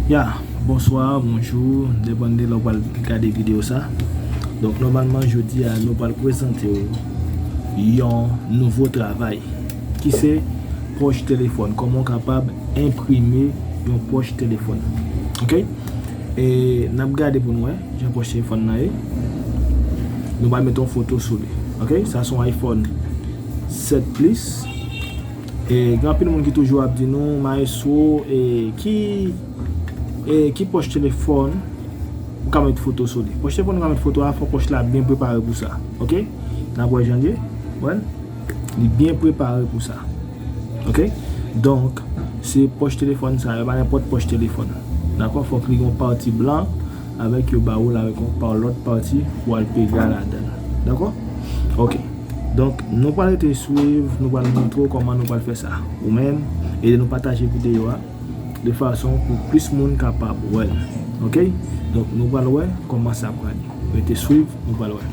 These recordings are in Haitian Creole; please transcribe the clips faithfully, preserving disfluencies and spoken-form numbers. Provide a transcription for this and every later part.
Ya, bonswa, bonjou, depann de lè w pral gade videyo sa. Donk, nòmalman, jodi a, nou pral prezante w yon nouvo travay, ki se pòch telefòn. Kòman w kapab enprime yon pòch telefòn. Oke? E n ap gade pou n wè jan pòch telefòn nan ye. Nou pral mete yon foto sou li. Oke? Sa se yon iPhone sèt Plus. E gen anpil moun ki toujou ap di nou, "Maestro, e ki, e ki pòch telefòn ou ka met foto sou li?" Pòch telefòn ou ka met foto a, fò pòch la byen prepare pou sa. Oke? N ap wè jan l ye. Wè l? Li byen prepare pou sa. Oke? Donk, se pòch telefòn sa yo, pa nenpòt pòch telefòn. Dakò? Fòk li gen yon pati blan avèk yo ba ou l avèk yon pa-, lòt pati pou al pega ladan l. Dakò? Oke. Donk, nou pral rete swiv, nou pral montre w kòman nou pral fè sa. Ou menm, ede nou pataje videyo a de fason pou plis moun kapab wè l. Oke? Donk, nou pral wè kòman sa pral ye. Rete swiv, nou pral wè.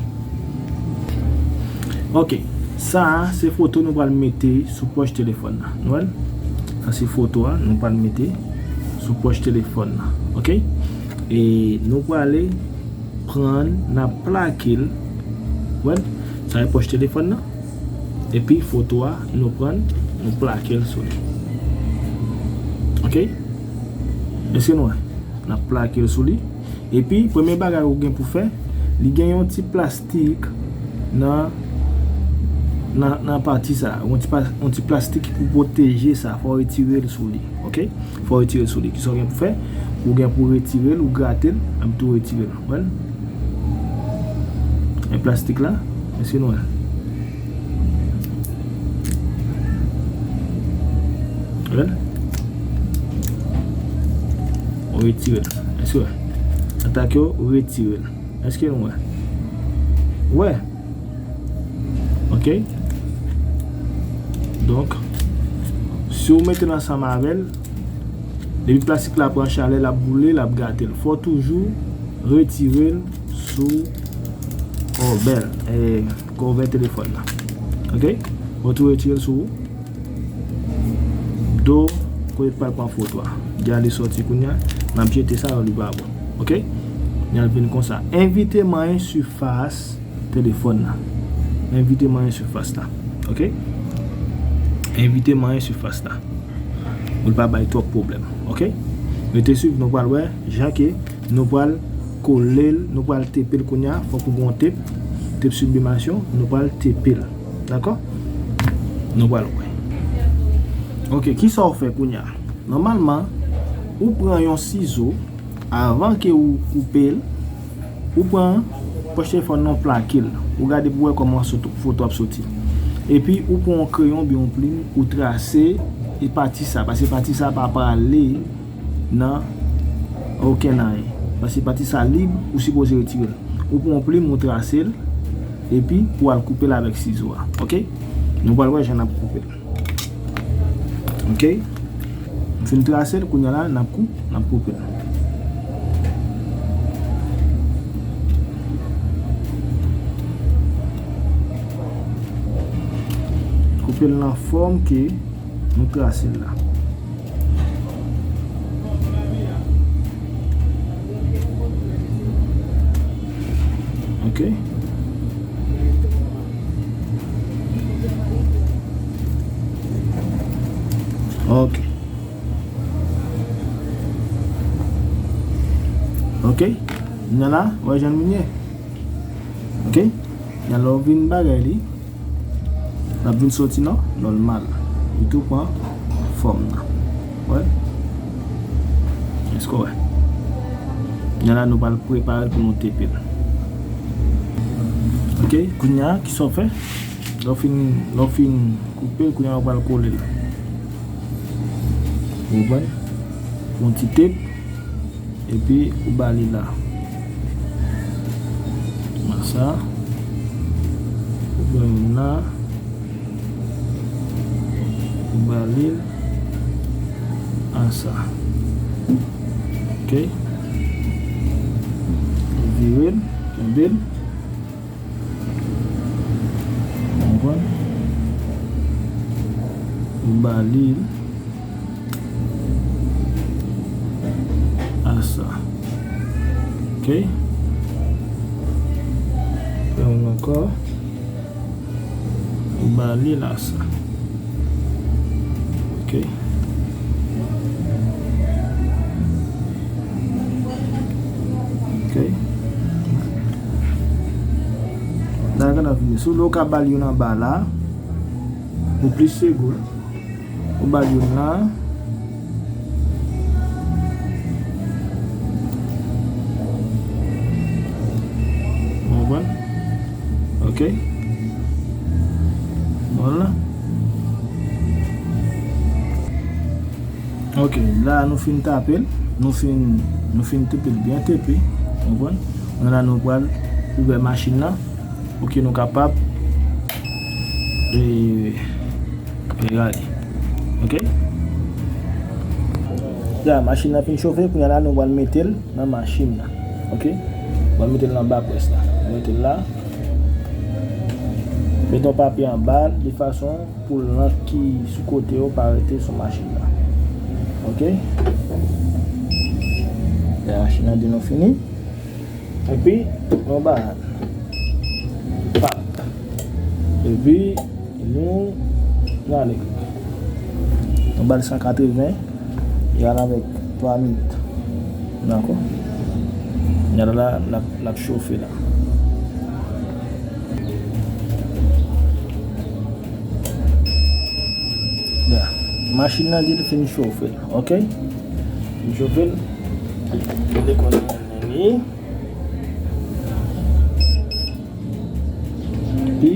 Oke. Sa a, se foto nou pral mete sou pòch telefòn nan. Nou wè l? Sa se foto a, nou pral mete sou pòch telefòn nan. Oke? E nou prale pran, n ap plake l. Wè l? Sa e pòch telefòn nan. Epi foto a, nou pran, nou plake l sou li. Oke? Èske nou wè? N ap plake l sou li. Epi, premye bagay ou gen pou fè, li gen yon ti plastik nan, nan, nan pati sa. Yon ti pa-, yon ti plastik ki pou pwoteje sa. Fò w retire l sou li. Oke? Fò w retire l sou li. Kisa w gen pou fè? Ou gen pou retire l, ou grate l, epi tou retire l. Wè l? E plastik la, èske nou wè l? Wè l? Ou retire l. Èske w wè? Atake w, ou retire l. Èske nou wè? Wè. Oke. Donk, si w mete l ansanm avè l, depi plastik la pran chalè, l ap boule, l ap gate l. Fò w toujou retire l sou, o, bèl, e, kòvè telefòn nan. Oke? Fò w toujou retire l sou do kote l pral pran foto a. Gade sòti kounye a, n ap jete sa, li pa bon. Oke? N al vin konsa. Evite manyen sifas telefòn nan. Evite manyen sifas la. Oke? Evite manyen sifas la. Pou l pa bay twòp pwoblèm. Oke? Rete swiv, nou pral wè jan ke nou pral kole l, nou pral tepe l kounye a. Fòk ou gen yon tep, tep siblimasyon, nou pral tepe l. Dakò? Nou pral wè. Oke, kisa w fè kounye a? Nòmalman, ou pran yon sizo, avan ke ou koupe l, ou pran pòch telefòn nan, ou plake l. Ou gade pou wè kòman foto ap soti. Epi, ou pran yon kreyon oubyen yon plim, ou trase e pati sa, paske pati sa pa prale nan okenn anyen. Paske pati sa lib, ou sipoze retire l. Ou pran yon plim, ou trase l, epi ou al koupe l avèk sizo a. Oke? Nou pral wè jan n ap koupe l. Oke? M fin trase l, kounye a la, n ap kou-, n ap koupe l. Koupe l nan fòm ke nou trase l la. Oke. Oke. Oke. Kounye a la, wè jan l vin ye. Oke. Kounye a la, w vin bagay li. L ap vin soti nan nòmal. Li tou pran fòm nan. Wè? Èske w wè? Kounye a la, nou pral prepare l pou nou tepe l. Oke, kounye a, kisa w fè? Lè w fin, lè w fin koupe l, kounye a, ou pral kole l. Ou konprann? Yon ti tep. Epi ou ba li la. Konsa. Ou pran youn la. Ou ba li l. Konsa. Oke. Ou vire l, kenbe l. Ou konprann? Ou ba li l. Ok. Fè youn ankò. Ou ba li la sa. Ok. Ok. La, gade vini. Si w vle, ou ka ba l youn anba la. Pou plis sigur. Ou ba l youn la. Ou konprann? Ok. Bon la. Ok, la nou fin tape l. Nou fin, nou fin tepe l byen tepe. Ou konprann? Kounye a la nou pral ouvè machin nan. Pou ke nou kapab, e, e, gade. Ok? Ya, machin nan fin chofe, kounye a la nou pral mete l nan machin nan. Ok? Nou pral mete l nan ba près la. Nou mete l la. Mete yon papye anba l, de fason pou lank ki sou kote yo pa rete sou machin nan. Ok? Ya, machin nan di nou fini. Epi, nou ba l. Pap. Epi, nou, nou ale. Nou ba l san katreven. Li al avèk twa minit. Dakò? Gade la, l ap, l ap chofe la. Ya. Machin nan di l fin chofe l. Ok? Fin chofe l. Li konnen li. Epi,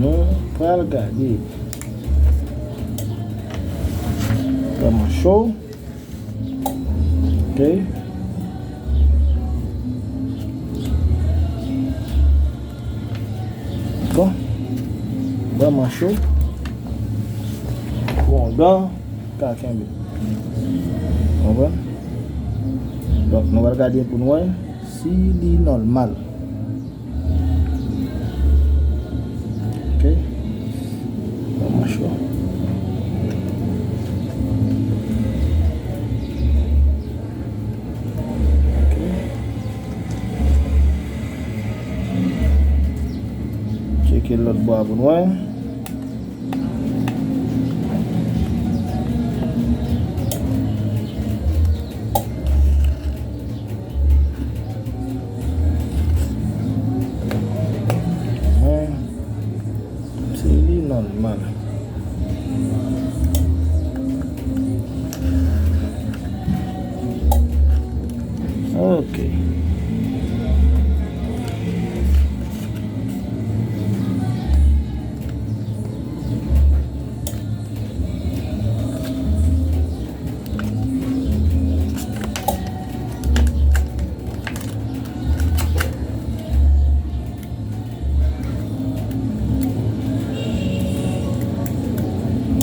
nou pral gade. Vrèman cho. Ok. Bon. Vrèman cho. Bon, dan. Ka kenbe. Konprann? Donk, nou pral gade pou nou wè si li nòmal. Ok. Bon, machwa. Ok. Tcheke lòt bò a pou nou wè. Mwen, se li nòmal. Ok.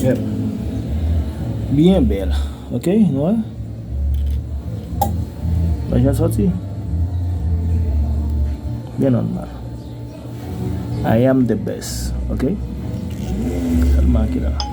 Yep. Byen bèl. Ok, nou wè? Mwen jan sòti. Byen nòmal. I am the best. Ok? Sa l make la.